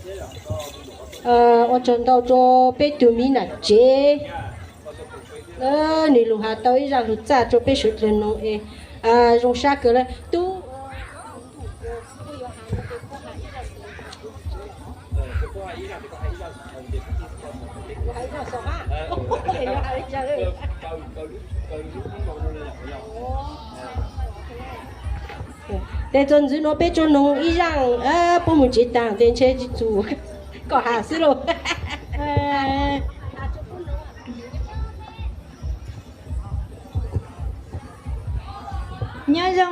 Ua tsaug ntau rau peb tus miv nam tsev, nws lug has tau ib zaj lug txaj rau peb suav dlawg noog es zoo sab kawg le. Tub, tes txuas ntxiv nuav peb tsuas noog ib zaj, puab mus tsev taag tes ntshe tsis txug, kom has xwb lauj. Nyob zoo,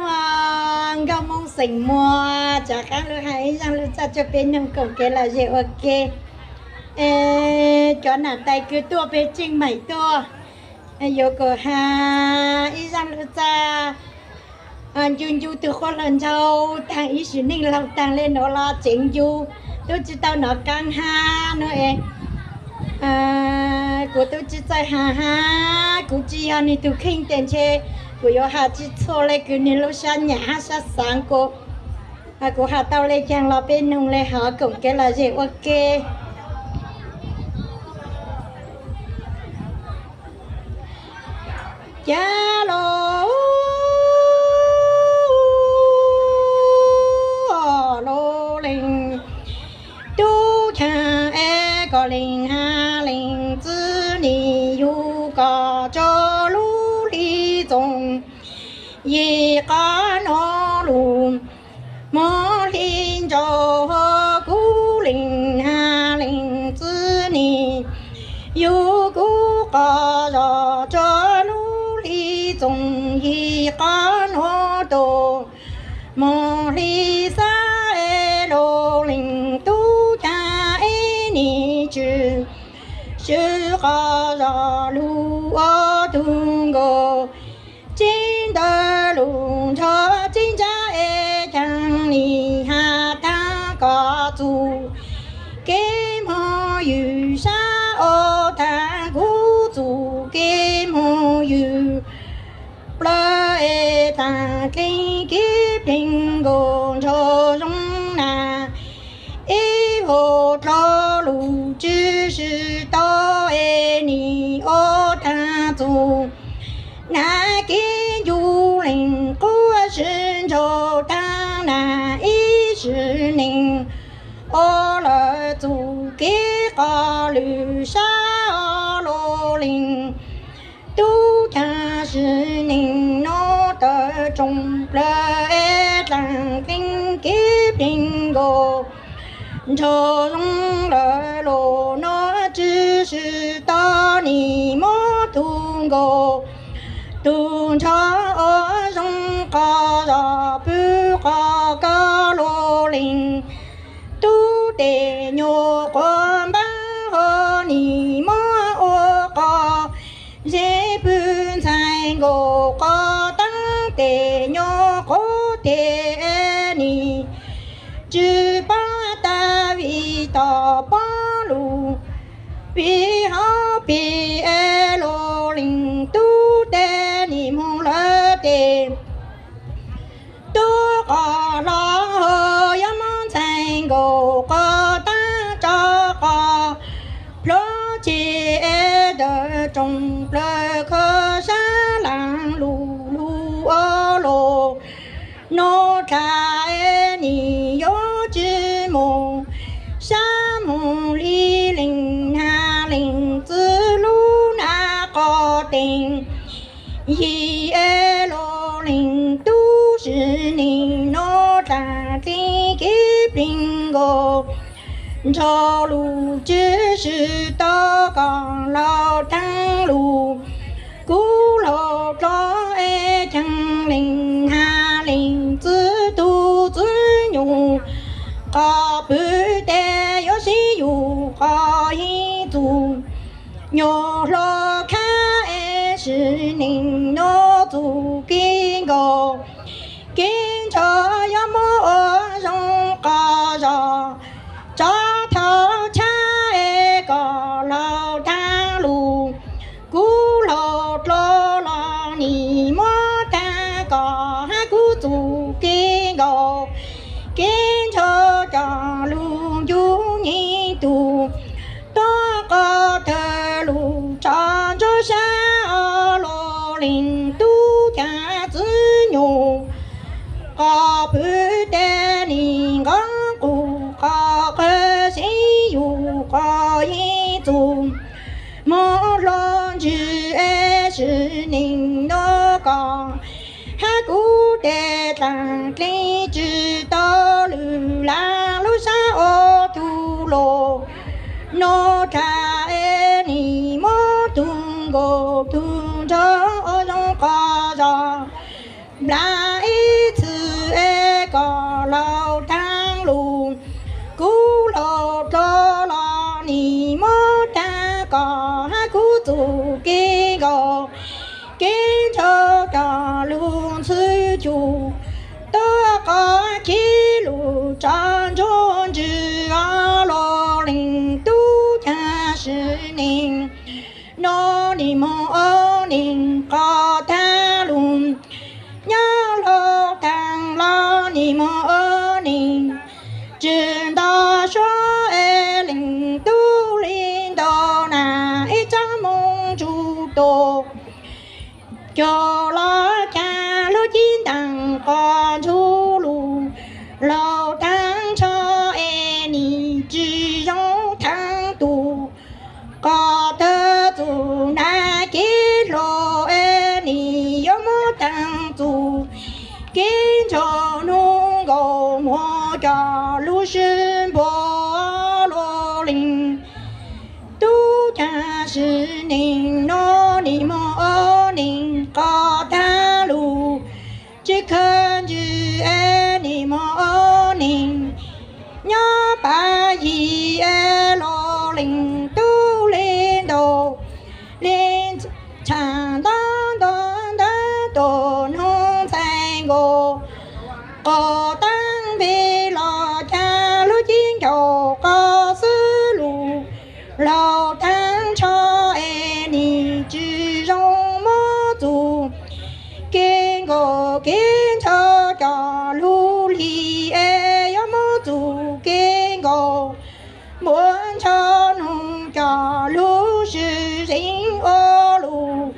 nkauj Moob xeem Muas, rov qaab lug has ib zaj lug txaj rua peb noog koom kev lom zem ua ke. Cov nam tais kws tuaj peg Tseej Maim tuaj, yuav koom has ib zaj lug txaj ncu ncu tug quaj hluas nraug taag ib sim neej laug taag le nuav los tseem ncu, tub tsi tau nov qaab hab nuav es kuv tub tsi txawj has hab kuv tsi yog nwg tug kheej tes ntshe kuv yuav has tsi txhua le kws nwg lub sab nyam hab sab xaav kuv, kuv has tau le caag los peb noog le hov koom kev lom zem ua ke. Ca lo, lo leej tub chaag es koj leej hab leej txwv nim yug koj rua lub hli txoos yim qab nuav lug. Moog hli nraug kuv leej hab leej txwv nim yug kuv qhov zog rua lub hli txoos yim qab nuav tuaj. Moog hli xab es lo leej tub chaag es nim tsw sw qhov zog lug ua tug nkaus. Tseeb ntawd lug nrho tseeb ntsab es caag nim has taag koj txuj kev moog ywg sab os taag kuv txuj kev moog ywg plawg es taag dleeg kev pleeg nkaus nraug zoo na. Ib vuag dlhau lug tswv sw tau es nim ua taag txug na kev ncu leej qub sw nraug taag na ib sim neej ua lawm txuj kev qhov lwm sab os lo leej tub chaag sim neej nuav tawm tsoom plawg es dlaag dleeg kev pleeg nkaus nraug zoo lawm los nuav tswv sw tau nim muab tug nkaus tug nraug ua zoo qhov zog pw qhov koj lo leej tub tes nyuag quas npaab hov nim muab ua qhov zeb pw ntxhais nkaus qhov taab tes nyuag quas tes nim tsw paab tas vim tom pob lug vim hauv pes es lo leej tub tes nim moog lawm tes tub qhov hlo hov yuav muab ntxhais nkaus qhov taab rov qhov plhuav tseg es tawm tsoom plawg kho sab laag lug lug ua los nuav dlaag es nim yuav tsw moog sab moog li leej hab leej txwv lub nab qhov teej yim es lo leej tub sim neej nuav dlaag dleeg kev pleeg nkaus nraug lug tswv sw tau koj laug taag lug. Kuv laug dlua es caag leej hab leej txwv tug txwv nyuas qhov pw tes yuav sib yug qhov yeej txug nyuas hlo khab es sim neej nuav txuj kev nkaus kev ntshaw yuav muab ua zoo qhov zog rov thov tshab es koj laug taag lug. Kuv laug dlua los nim muab taag koj hab kuv txuj kev nkaus kev ntshaw coj lug ncu Noj tshaj es nim muab tug nkaus tug ntsog ua zoo qos zog, nplas ib txhis es kom laus thaaj lug. Kuv laus dlua los nim muab thaaj kom hab kuv txuj kev nkaus, kev ntshaw coj lug ntxhw cuj, tuab qos kiv lug tso ntsuag ntsws os lug leej tub caag sim neej. Noj nim moog ua neeg qos thaaj lug, nyob laus thaaj los nim moog ua neeg, tsi nto suab es leej tub le ntau na, ib tsob moo tsuj tus coj los caag lub cib ntaag qos ntsuj lug. Laus thaaj ntsho es nim tsi zoo thaaj tug, qos tawg txug nag kev hlo es nim yuav muab thaaj txug kev ntshaw nub nkaus muag coj lug sib npuag lug leej tub caag sim neej. Noj nim moog ua neeg qos thaaj lug, tsi khaws ntsws es nim moog ua neeg, nyob pav yig es lug leej tub le ntau, le tshaj nto nto ntawd tuaj noog ntxhais nkaus, qos taab npe los caag lub cib ncaus qos xwb lug. Laus thaaj ntsho es nim tsi zoo muab txug kev nkaus, kev ntshaw coj lug li es yuav muab txug kev nkaus, muab ntshaw nub coj lug sib zeeb ua lug.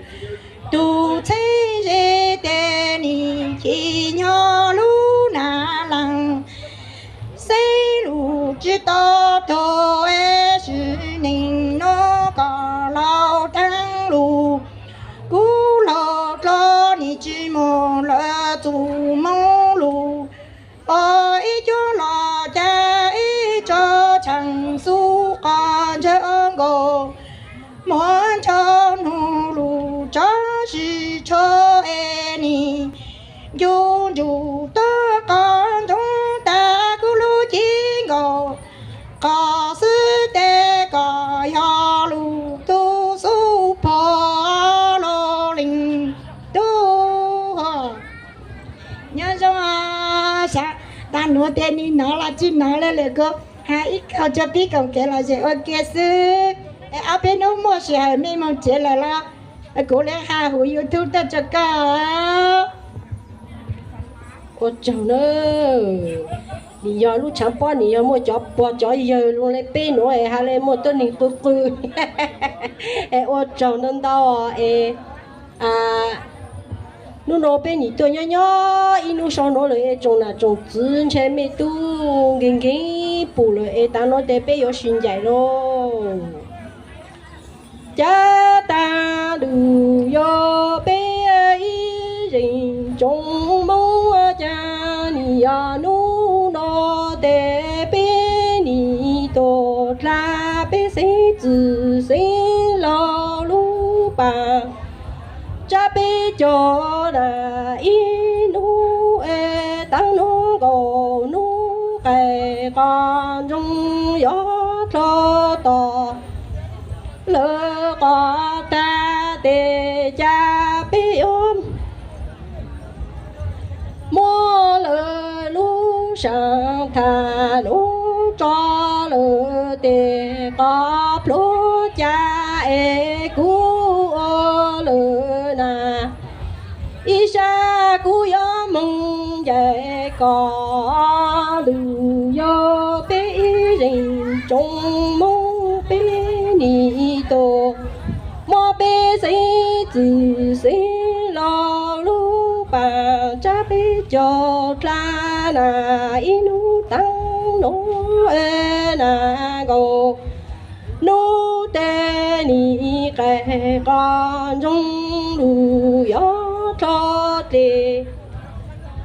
Tug txheeb ze tes nim chim nyob lub nag laag, xeeb lug tsi tau tug es sim neej nub kom laus thaaj lug. Kuv laus dlua nim tsi moog lawv txuj moo lug, ua ib cuab los caag ib tsob tshaaj xub qos ntshaw nkaus, muab ntshaw nub lug tsob sib tshuam es nim ncu ntsuj tuab qos ntsoov tag kuv lub cib nkaus, qos xwb tes kom yog lug tug xub puag lug leej tub. Nyob zoo, xav tas nuav tes nim nov los tsi nov le lawm kuv has ib qho tsua pib koom kev lom zem ua ke xwb. Es ob peb nub muaj sij hawm mej moog tsev lawm los kuv le has huv YouTube tuaj rua koj. Ua tsaug na. Nim yog lub tshaav pob nim yog muaj cov puag cov yawg zoo le peb nuav es has le muaj tuab neeg qw qw. Es ua tsaug ntau ntau es hnub no peb nim tuaj nyob nyob ib hnub sau nuav lawm es tsoom nam tsoom txwv ntshe mej tub nkeeg nkeeg pum lawm es tav nuav tes peb yuav sib ncaim lauj. Cas tag lug yog peb ib zeej tsoom Moob, cas nim yog hnub no tes peb nim tuaj dlha peb xeeb txwm xeeb laug lub paag, tsab peb caug na ib hnub es tav hnub nkaus hnub qaij qos ntsoog yog dlhau tos lawv qos tag tes cas peb yuav muab lawv lub saam thaaj lub tso lawm tes qos pluag cas es kuv ua lawm na. Ib sab kuv yuav moog ncaim koj, lug yog peb ib zeej tsoom Moob peb nim tuaj muab peb xeeb txwm xeeb laug lub paag, tsab peb caug dlha na ib hnub taag nuav na nkaus hnub tes nim qaij qos ntsoog lug yog dlhau dlej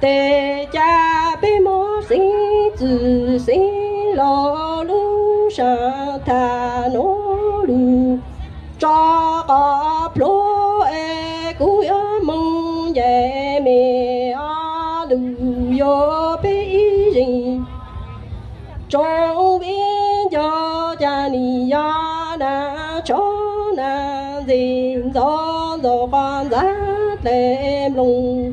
tes cas peb muab xeeb txwm xeeb laug lub sab tham nuav lug, tso qhov plhuav es kuv yuav moog ncaim mej ob lug yuav peb ib zeeg. Tsoom viv ncaus, ca nwg yog nam tshov nam ntxeg, ntxov ntxaus qhov ntxhab dlaim nploog.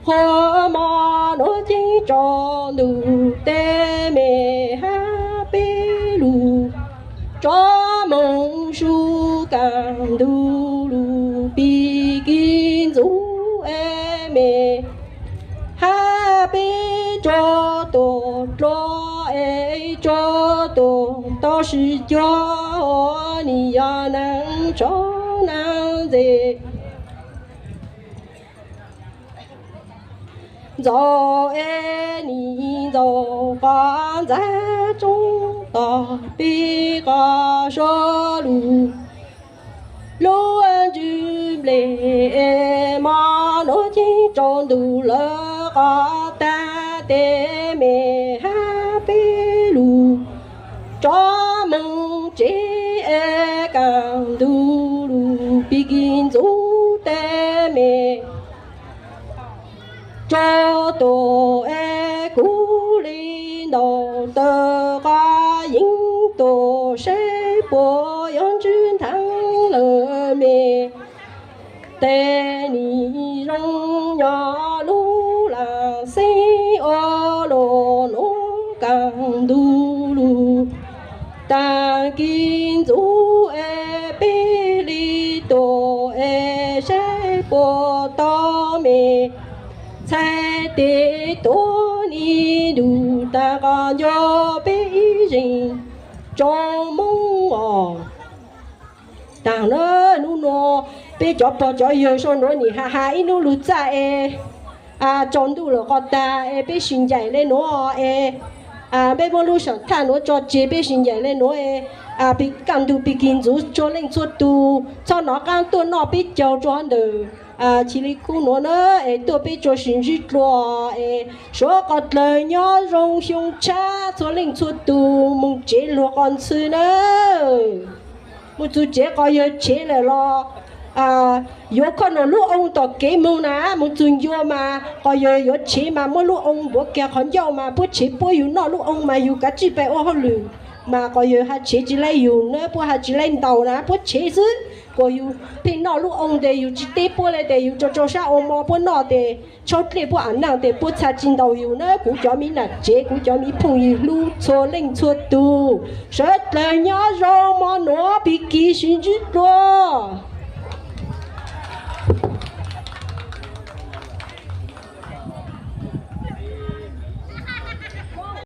Qhov mov nuav ceeb tsaus ntuj, tes mej hab peb lug, tso moog sub kaaj ntug lug, pig kig ntxuv es mej hab peb tso tuag dlua es tso tuag tau sib cuag, nwg yog nam tshov nam ntxeg. Ntxaus es nwg ntxaus qhov ntxhab tsoob tog peb qhov suab lug. Lub ntsws nplej es mov nuav ceeb tsaus ntuj lawv qhov tag, tes mej hab peb lug, tso moog tsev es kaaj ntug lug, pig kig ntxuv tes mej tso tuag es kuv le ntaus taw qhov yeeb tuag, saib puas yuav ntswg nthav lawm mej. Tes nwg zoo nyob lub laam xeeb ua luaj nuav kaaj ntug lug, taag kig ntxuv es peb le tuag es saib puas tau mej. Txhais tes tuav nwg ntuj taag qhov nco peb ib zeeg tsoom Moob os. Taag na, nub nua peb cov pog cov yawg sau nuav nim has has ib nub lug txaj es tsaus ntuj lawm qhov tag es peb sim ncaim le nuav es peb muab lub saam thaj nuav tso tseg, peb sim ncaim le nuav es kaaj ntug pig kig ntxuv txhua leej txhua tug, txhob nov qaab tuaj noj peb caug rua ntawm Chim Li Kub nuav na, es tuaj peb tsuas sim ntsib dlua es suav qhov dlawg nyob zoo xyoo tshab txhua leej txhua tug, moog tsev luag qhov ntxhw na. Moog txug tsev qhov yawg tshev lawm los yuav koj nua lub oo tom kev moog na, moog txug ncua mas qhov yawg yuav tshev mas muab lub oo npuav kiag qhov ncauj mas puab tshev puab yug noj lub oo mas yug kav tsij pais ua hauj lwm, mas qhov yawg has tshev tsis laib yug na, puab has tsis laib ntaus na, puab tshev xwb, kuas yug pheej noj lub oo tes yug tsis teb puab le tes yug rau rau sab ua mo puab noj tes tshaub dlej puab am naaj tes puab txha tsis ntaus yug na. Kuv cov miv nam tsev, kuv cov miv phooj ywg hlub txhua leej txhua tug, sawv dlawg nyob zoo, mo nuav pig kig sib ntsib dlua.